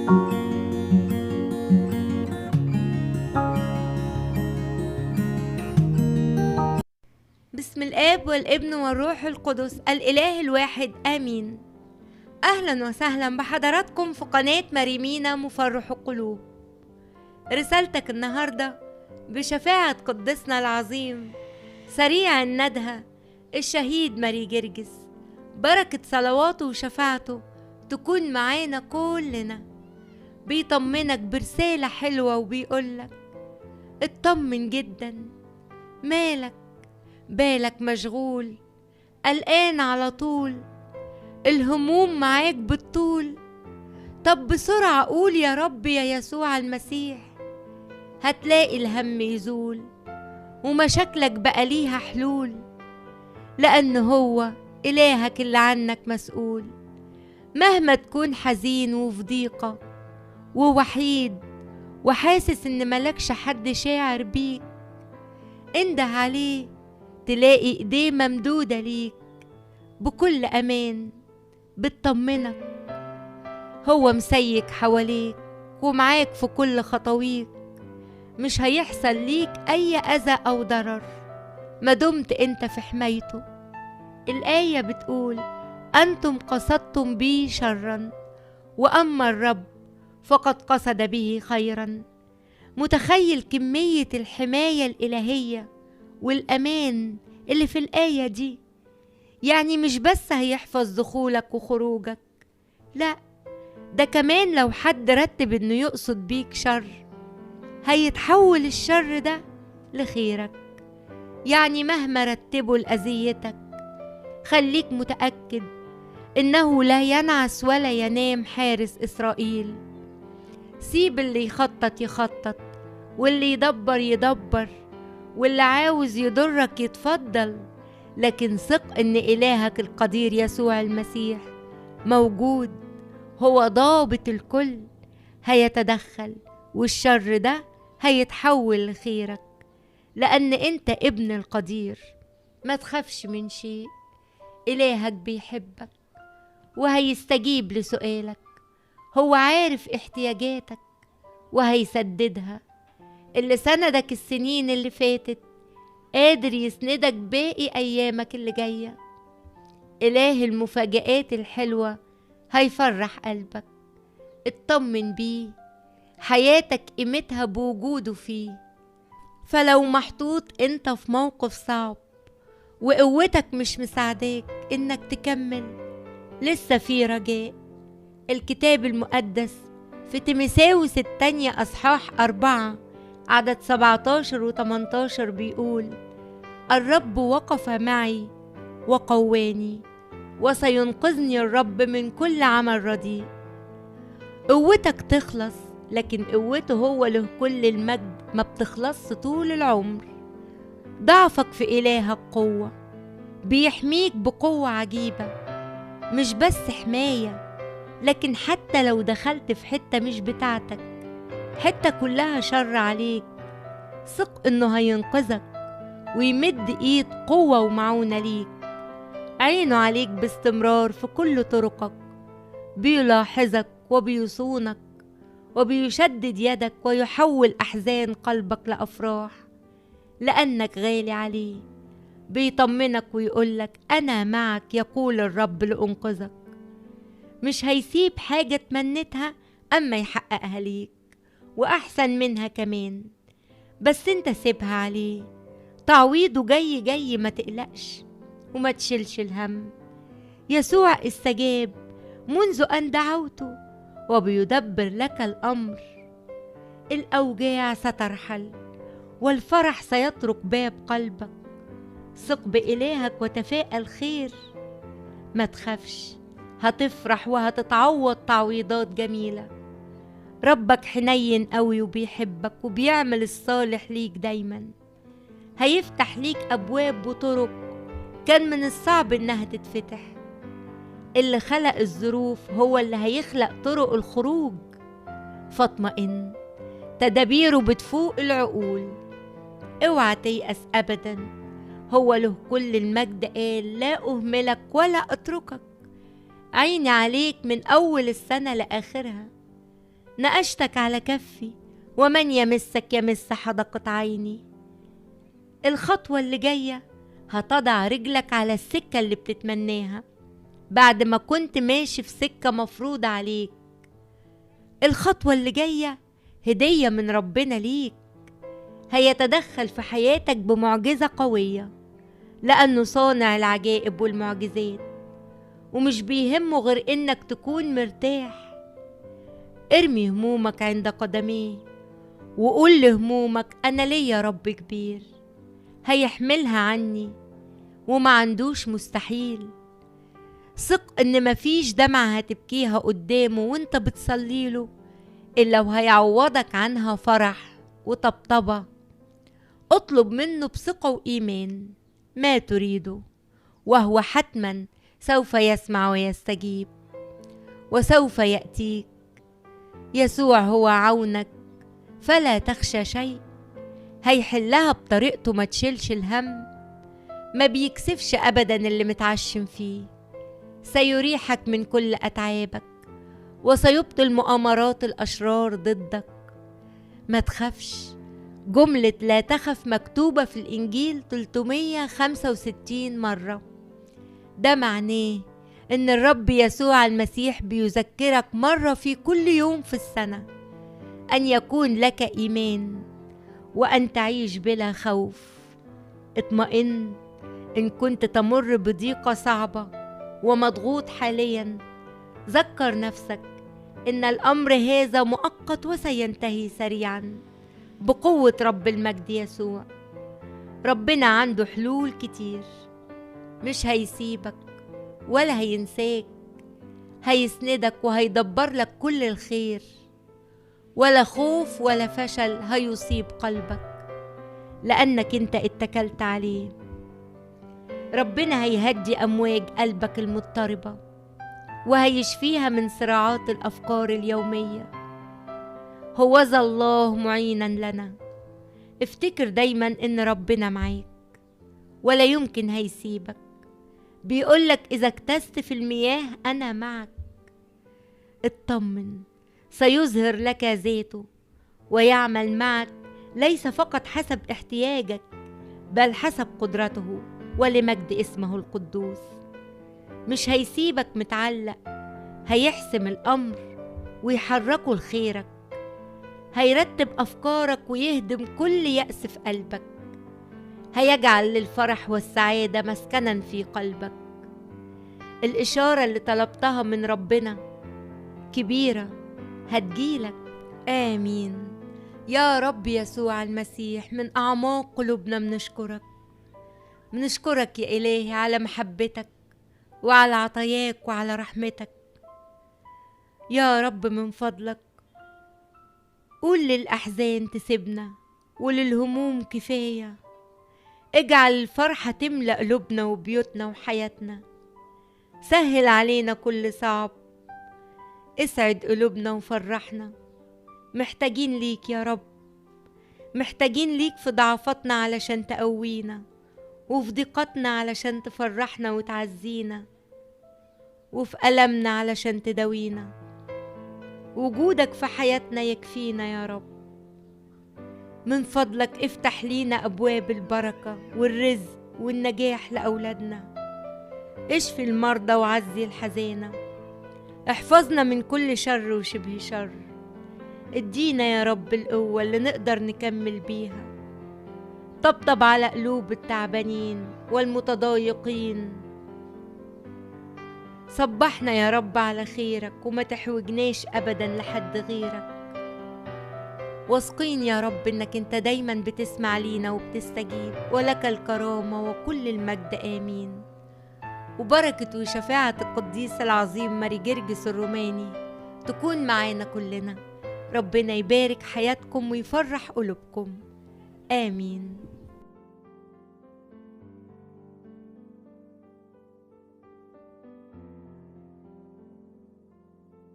بسم الآب والابن والروح القدس الإله الواحد آمين. أهلا وسهلا بحضراتكم في قناة مريمينا مفرح القلوب. رسالتك النهاردة بشفاعة قدسنا العظيم سريع الندهة الشهيد ماري جرجس، بركة صلواته وشفاعته تكون معانا كلنا. بيطمنك برسالة حلوة وبيقولك اطمن جدا، مالك بالك مشغول قلقان على طول، الهموم معاك بالطول. طب بسرعة قول يا رب يا يسوع المسيح، هتلاقي الهم يزول ومشاكلك بقى ليها حلول، لأن هو إلهك اللي عنك مسؤول. مهما تكون حزين وفي ضيقة ووحيد وحاسس إن ملكش حد شاعر بيك، انده عليه تلاقي ايديه ممدودة ليك بكل أمان، بتطمنك. هو مسيك حواليك ومعاك في كل خطويك، مش هيحصل ليك أي أذى أو ضرر ما دمت أنت في حمايته. الآية بتقول أنتم قصدتم بي شرا وأما الرب فقد قصد به خيرا. متخيل كمية الحماية الإلهية والأمان اللي في الآية دي؟ يعني مش بس هيحفظ دخولك وخروجك، لا ده كمان لو حد رتب انه يقصد بيك شر هيتحول الشر ده لخيرك. يعني مهما رتبوا لأذيتك خليك متأكد انه لا ينعس ولا ينام حارس إسرائيل. سيب اللي يخطط يخطط، واللي يدبر يدبر، واللي عاوز يضرك يتفضل، لكن ثق ان إلهك القدير يسوع المسيح موجود، هو ضابط الكل، هيتدخل والشر ده هيتحول لخيرك، لأن أنت ابن القدير. ما تخافش من شيء، إلهك بيحبك وهيستجيب لسؤالك، هو عارف احتياجاتك وهيسددها. اللي سندك السنين اللي فاتت قادر يسندك باقي أيامك اللي جاية. إله المفاجآت الحلوة هيفرح قلبك، اطمن بيه، حياتك قيمتها بوجوده فيه. فلو محطوط انت في موقف صعب وقوتك مش مساعداك انك تكمل، لسه في رجاء. الكتاب المقدس في تيموثاوس الثانية أصحاح 4 عدد 17 و18 بيقول الرب وقف معي وقواني وسينقذني الرب من كل عمل رديء. قوتك تخلص، لكن قوته هو له كل المجد ما بتخلص طول العمر. ضعفك في إلهك قوة، بيحميك بقوة عجيبة، مش بس حماية، لكن حتى لو دخلت في حتة مش بتاعتك، حتة كلها شر عليك، ثق إنه هينقذك ويمد إيد قوة ومعونة ليك. عينه عليك باستمرار في كل طرقك، بيلاحظك وبيصونك وبيشدد يدك ويحول أحزان قلبك لأفراح لأنك غالي عليه. بيطمنك ويقولك أنا معك يقول الرب لأنقذك. مش هيسيب حاجة تمنتها أما يحققها ليك وأحسن منها كمان، بس انت سيبها عليه، تعويضه جاي جاي، ما تقلقش وما تشيلش الهم. يسوع استجاب منذ أن دعوته وبيدبر لك الأمر. الأوجاع سترحل والفرح سيطرق باب قلبك. ثق بإلهك وتفاءل خير، ما تخافش، هتفرح وهتتعوض تعويضات جميلة. ربك حنين قوي وبيحبك وبيعمل الصالح ليك دايما، هيفتح ليك أبواب وطرق كان من الصعب إنها تتفتح. اللي خلق الظروف هو اللي هيخلق طرق الخروج. فاطمئن، تدابيره بتفوق العقول. اوعى تيأس أبدا، هو له كل المجد، قال لا أهملك ولا أتركك. عيني عليك من أول السنة لآخرها. نقشتك على كفي، ومن يمسك يمس حدقة عيني. الخطوة اللي جاية هتضع رجلك على السكة اللي بتتمناها بعد ما كنت ماشي في سكة مفروضة عليك. الخطوة اللي جاية هدية من ربنا ليك، هيتدخل في حياتك بمعجزة قوية، لأنه صانع العجائب والمعجزات، ومش بيهمه غير إنك تكون مرتاح. ارمي همومك عند قدميه وقول لهمومك أنا ليا رب كبير هيحملها عني وما عندوش مستحيل. ثق إن مفيش دمعة هتبكيها قدامه وانت بتصليله إلا وهيعوضك عنها فرح وطبطبة. اطلب منه بثقة وإيمان ما تريده، وهو حتما سوف يسمع ويستجيب وسوف يأتيك. يسوع هو عونك فلا تخشى شيء، هيحلها بطريقته، ما تشيلش الهم، ما بيكسفش أبدا اللي متعشم فيه. سيريحك من كل أتعابك وسيبطل مؤامرات الأشرار ضدك. ما تخافش، جملة لا تخف مكتوبة في الإنجيل 365 مرة. ده معناه إن الرب يسوع المسيح بيذكرك مرة في كل يوم في السنة أن يكون لك إيمان وأن تعيش بلا خوف. اطمئن إن كنت تمر بضيقة صعبة ومضغوط حاليا، ذكر نفسك إن الأمر هذا مؤقت وسينتهي سريعا بقوة رب المجد يسوع. ربنا عنده حلول كتير، مش هيسيبك ولا هينساك، هيسندك وهيدبر لك كل الخير، ولا خوف ولا فشل هيصيب قلبك لأنك انت اتكلت عليه. ربنا هيهدي أمواج قلبك المضطربة وهيشفيها من صراعات الأفكار اليومية. هوذا الله معينا لنا. افتكر دايما إن ربنا معاك ولا يمكن هيسيبك. بيقولك إذا اجتزت في المياه أنا معك. اطمن، سيظهر لك ذاته ويعمل معك، ليس فقط حسب احتياجك بل حسب قدرته ولمجد اسمه القدوس. مش هيسيبك متعلق، هيحسم الأمر ويحركه لخيرك، هيرتب أفكارك ويهدم كل يأس في قلبك، هيجعل للفرح والسعادة مسكنا في قلبك. الإشارة اللي طلبتها من ربنا كبيرة هتجيلك. آمين يا رب يسوع المسيح. من أعماق قلوبنا بنشكرك، بنشكرك يا إلهي على محبتك وعلى عطاياك وعلى رحمتك. يا رب من فضلك قول للأحزان تسيبنا وللهموم كفاية. اجعل الفرحة تملأ قلوبنا وبيوتنا وحياتنا. سهل علينا كل صعب، اسعد قلوبنا وفرحنا. محتاجين ليك يا رب، محتاجين ليك في ضعفاتنا علشان تقوينا، وفي ضيقتنا علشان تفرحنا وتعزينا، وفي ألمنا علشان تداوينا. وجودك في حياتنا يكفينا يا رب. من فضلك افتح لينا أبواب البركة والرزق والنجاح لأولادنا. اشفي المرضى وعزي الحزانة. احفظنا من كل شر وشبه شر. ادينا يا رب القوة اللي نقدر نكمل بيها. طبطب على قلوب التعبانين والمتضايقين. صبحنا يا رب على خيرك وما تحوجناش أبدا لحد غيرك. واثقين يا رب إنك أنت دايما بتسمع لينا وبتستجيب، ولك الكرامة وكل المجد. آمين. وبركة وشفاعة القديس العظيم ماري جرجس الروماني تكون معانا كلنا. ربنا يبارك حياتكم ويفرح قلوبكم. آمين.